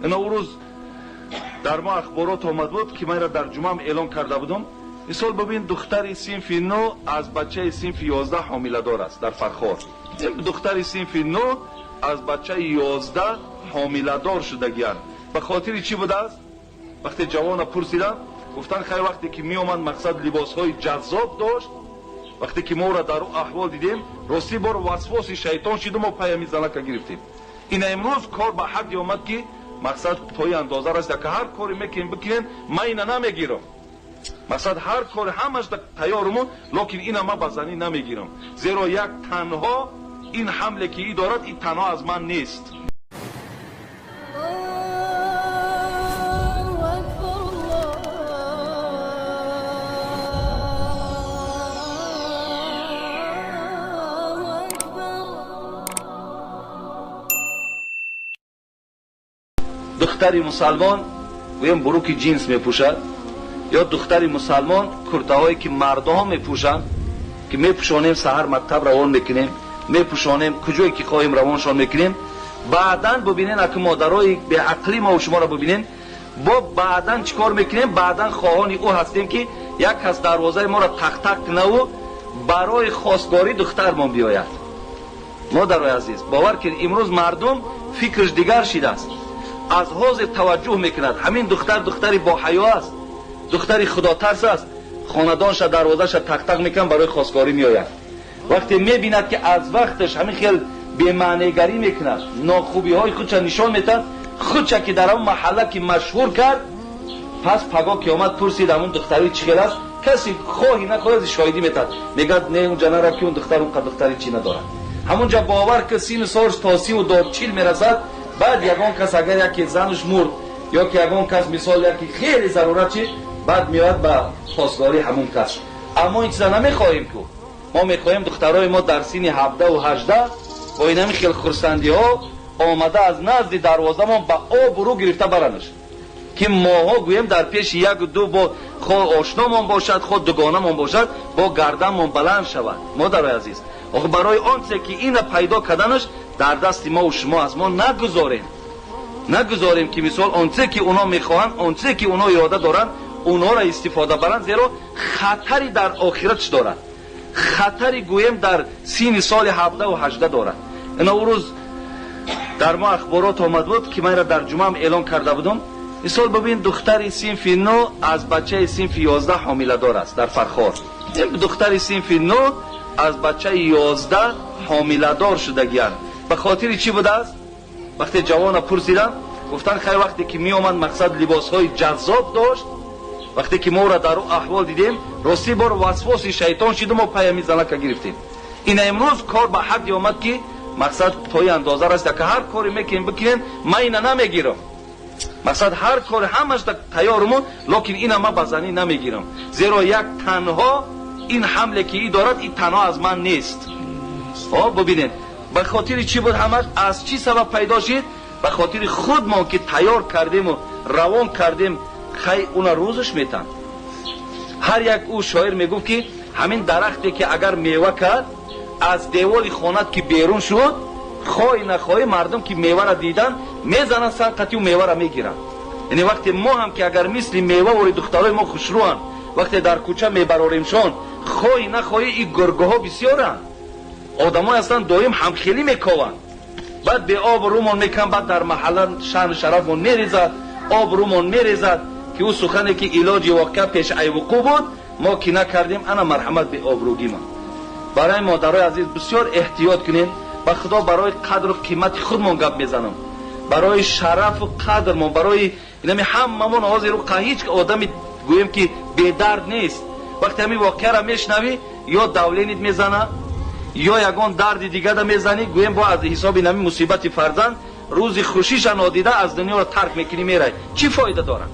Ина он рӯз дар мо ахборот омад буд, ки манро дар ҷумъаам эълон карда будам. Мисол бибин, духтари синфи 9 аз бачаи синфи 11 ҳомиладор аст дар Фархор. Духтари синфи 9 аз бачаи 11 ҳомиладор шудагиянд. Ба хотири чӣ будааст? Вақте ҷавона пурсидам, гуфтанд хай вақте ки меомад мақсад либосҳои ҷаззоб дошт, вақте ки мо ӯро дар ӯ аҳвол дидем, ростӣ бор васвоси шайтон шиду мо паями занака гирифтем. Ина имрӯз кор ба ҳадде омад, ки мақсад то ин андоза расида, ки ҳар коре мекунем бикунем, ман ина намегирам. Мақсад ҳар кор ҳамаш тайёруму, лекин ина ман ба занӣ намегирам. Зеро як танҳо ин ҳамле ки и дорад, ин танҳо аз ман нест. Духтари мусалмон гӯем буруки ҷинс мепӯшад, ё духтари мусалмон куртаҳое ки мардоҳо мепӯшанд, ки мепӯшонем саҳар мактаб равон мекунем, мепӯшонем куҷое ки хоҳем равоншон мекунем. Баъдан бубинен, аки модарои беақлӣ мо шуморо бубинен, бо баъдан чӣ кор мекунем? Баъдан хоҳони ӯ ҳастем, ки як кас дарвозаи моро тақ-тақ кунаву барои хостгорӣ духтармон биёяд. Модарои азиз, бовар кунед, имрӯз мардум фикраш дигар шидааст. Аз ҳозир таваҷҷӯҳ мекунад, ҳамин духтар духтари боҳаё аст, духтари худотарс аст, хонадонша дарвозаша тақ-тақ мекунад, барои хостгорӣ меояд. Вақте мебинад, ки аз вақташ ҳамин хел бемаънегарӣ мекунад, нохубиҳои худша нишон медиҳад, худша ки дар он маҳалла ки машҳур кард, пас пагоҳ ки омад пурсид ҳамун духтари чӣ хел аст, касе хоҳӣ нахоҳӣ аз шоҳидӣ метад, мегӯяд не, унҷа нарафт, ки он духтар он қад духтари чӣ надорад. Ҳамунҷа бовар ки сину солш то 30 то 40 мерасад, баъд ягон кас агар яке занаш мурд ё ки ягон кас мисол яке хеле зарурат чӣ, баъд меояд ба хостгорӣ ҳамун кас. Аммо ин чиза намехоҳем ку. Мо мехоҳем духтарои мо дар синни 17 ва 18 бо инами хел хурсандиҳо омада аз назди дарвозамон ба обрӯ гирифта баранаш, ки моҳо гӯем дар пеши яку ду бо хо ошномон бошад, хо дугонамон бошад, бо гарданмон баланд шавад. Модарои азиз, охи барои он чизе ки ина пайдо карданаш дар дасти мо ва шумо аст, мо нагузорем, нагузорем ки мисол он чизе ки онҳо мехоҳанд, он чизе ки онҳо ирода доранд, онҳоро истифода баранд, зеро хатари дар охиратш дорад, хатари гӯем дар синни соли 17 ва 18 дорад. Ина он рӯз дар мо ахборот омад буд, ки манро дар ҷумъаам эълон карда будам. Мисол бибин, духтари синфи 9 аз бачаи синфи 11 ҳомиладор аст дар Фархор. Духтари синфи 9 аз бачаи 11 ҳомиладор шудагиянд. Ба хотири чӣ будааст? Вақте ҷавона пурсидам, гуфтанд хай вақте ки меомад мақсад либосҳои ҷаззоб дошт, вақте ки мо ӯро дар ӯ аҳвол дидем, ростӣ бор васвоси шайтон шиду мо паями занака гирифтем. Ина имрӯз кор ба ҳадде омад, ки мақсад то ин андоза расида, ки ҳар коре мекунем бикунем, ман ина намегирам. Мақсад ҳар коре ҳамаш тайёруму, лекин ина ман ба занӣ намегирам. Зеро як танҳо ин ҳамле ки и дорад, ин танҳо аз ман нест. Бубинед, ба хотири чӣ буд ҳамаш, аз чӣ сабаб пайдо шид? Ба хотири худмон ки тайёр кардему равон кардем, хай уна рӯзаш метанд. Ҳар як ӯ шоир мегуфт, ки ҳамин дарахте ки агар мева кард, аз деволи хонат ки берун шуд, хоҳӣ нахоҳӣ мардум ки мевара дидан мезананд сар қатиу мевара мегиранд. Яъне вақте мо ҳам ки агар мисли мева вори духтарои мо хушрӯанд, вақте дар кӯча мебароремшон, хоҳӣ нахоҳӣ и гургоҳо бисёранд, одамое ҳастанд доим ҳамхелӣ мекованд, баъд беобрӯмон мекунанд, баъд дар маҳалла шаъну шарафмон мерезад, обрӯмон мерезад, ки ӯ сухане ки илоҷи воқеа пеш айвуқӯ буд, мо ки накардем, ана марҳамат беобрӯгимон. Барои модарои азиз бисёр эҳтиёт кунем. Ба худо барои қадру қимати худмон гап мезанам, барои шарафу қадрмон, барои инами ҳамамон. Ҳозир ҳеҷ одами гӯем ки бедард нест. Вақте ҳамин воқеаро мешунавӣ, ё давление т мезана, ё ягон дарди дигада мезанӣ, гӯем бо аз ҳисоби нами мусибати фарзанд рӯзи хушиша нодида аз дунёро тарк мекунӣ, мерай. Чӣ фоида дорад?